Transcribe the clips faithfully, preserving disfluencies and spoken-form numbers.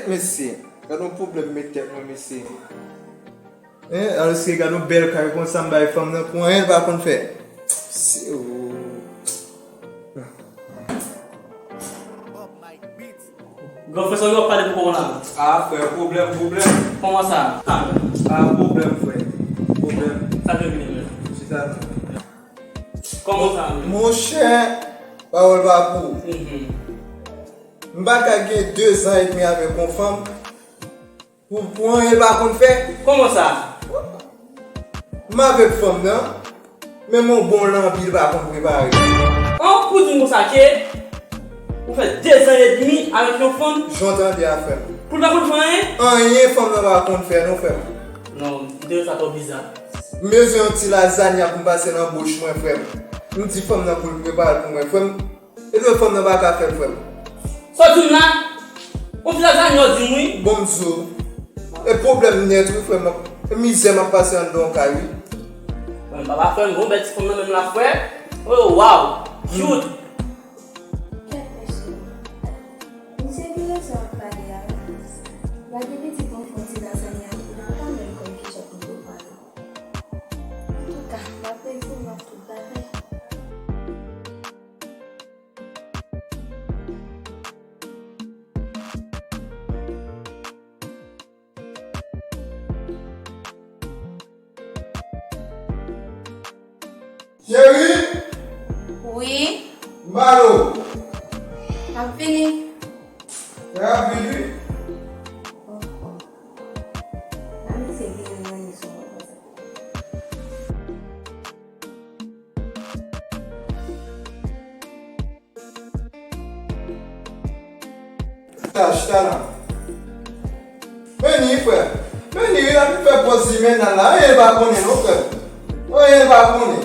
Mesye, gad yon pwoblèm met tèt mwen, mesye. Hein, alòske gad yon bèl kay konsa m bay fanm nan pou anyen l pa konn fè. Se ou. Gran frè, sa w ap pale pou kòman la? Ah, frè, pwoblèm, pwoblèm. Kòman sa? Ah, pwoblèm, frè. Pwoblèm. Sa te vini, men? Chita non. Kòman sa, men? Monchè, pawòl pa pou ou. Mhm. M pa ka gen de zan edmi avèk yon fanm. Pou, pou anyen l pa konn fè. Kòman sa? M avèk fanm nan, men m yon bon lanbi l pa konn prepare. An, pou di m konsa ke ou fè de zan edmi avèk yon fanm? Jan w tande a, frè m. Pou l pa konn fè anyen? Anyen fanm nan pa konn fè non, frè m. Non, m te wè sa twò biza. M bezwen yon ti lazanya pou m pase nan bouch mwen, frè m. M di fanm nan pou l prepare l pou mwen, frè m. Ebyen fanm nan pa ka fè l, frè m. Sa w di m la? Yon ti lazanya w di m, wi. Bon, m di w, e pwoblèm nèt, wi, frè m. E mizè m ap pase anndan yon kay, wi. Bon, papa, frè m, gon bèl ti fanm nan menm la, frè. Oh, wow. Cute. Kèt, mesye. Misye gen rezon ap pale a, wi. Lage pitit mwen fè yon ti lazanya, wi. Li pa menm konn ki jan pou l pale. Antouka, m ap rete, m ap tout bagay. Cheri! Wi? M ba l ou. M ap vini. Fè rapid, wi. Ann eseye vini, vini sou mwen konsa. Chita, chita la. Vini, frè. Vini, wi, la, fè pòz li men nan la. Anyen l pa konnen, non, frè. Anyen l pa konnen.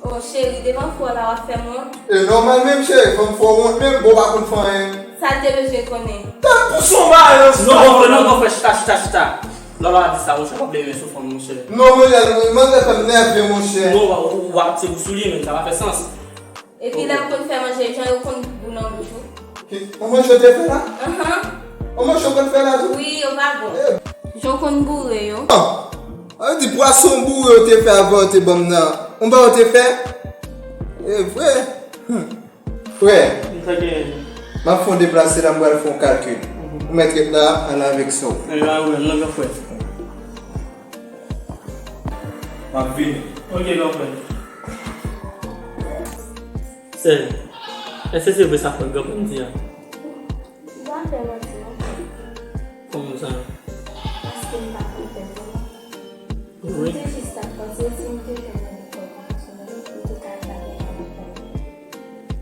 Oh, cheri, devan frè w la, w ap fè m wont? E nòmal menm, cheri, fò m fè w wont menm, bon, w pa konn fè anyen. Sa l te bezwen konnen? Tann pou son balans. Non, non, non, non, frè, chita, chita, chita. Lè w la di sa, monchè, w ap leve sou fanm, monchè. Non, monchè, manzè fè m nève, monchè. Non, w ap, w ap tire sou li, men sa pa fè sans. Epi lè m konn fè manje, jan yo konn gou nan bouch ou. Ki, yon manje w te fè la? Ahan. Yon manje w konn fè la tou? Wi, yo pa bon. Eh. Jan w konn boure yo. Ah, sa vle di pwason boure w te fè avan w te ban m nan. Yon bagay w te fè? E vre. Hmm. Frè, m ap fè yon deplase la, m pral fè yon kalkil. Mhm. Ou mèt ret la, al avèk sa w. E la, wi, non, non, frè. M ap vini. Ok, gran frè. Sè, èske se vre sa frè Gòf di a? Li pa fè manti non. Kòman sa? Paske m pa konn fè vre. Wi. Mwen te jis t ap panse si m te jwenn yon lekòl pwofesyonèl, m te ka al travay avèk fanmi.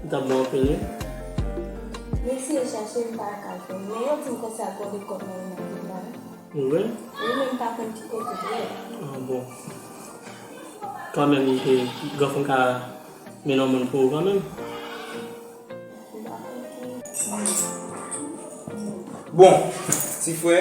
Li t ap bon anpil, wi. M eseye chache, m pa ka jwenn. Men yo di m konsa gon lekòl nan yon vil la. Wi. Wi, men m pa konn ki kote l ye. Ah, bon. Kanmenm, e, Gòf ka mennen yon moun pou ou kanmenm. Bon, ti frè,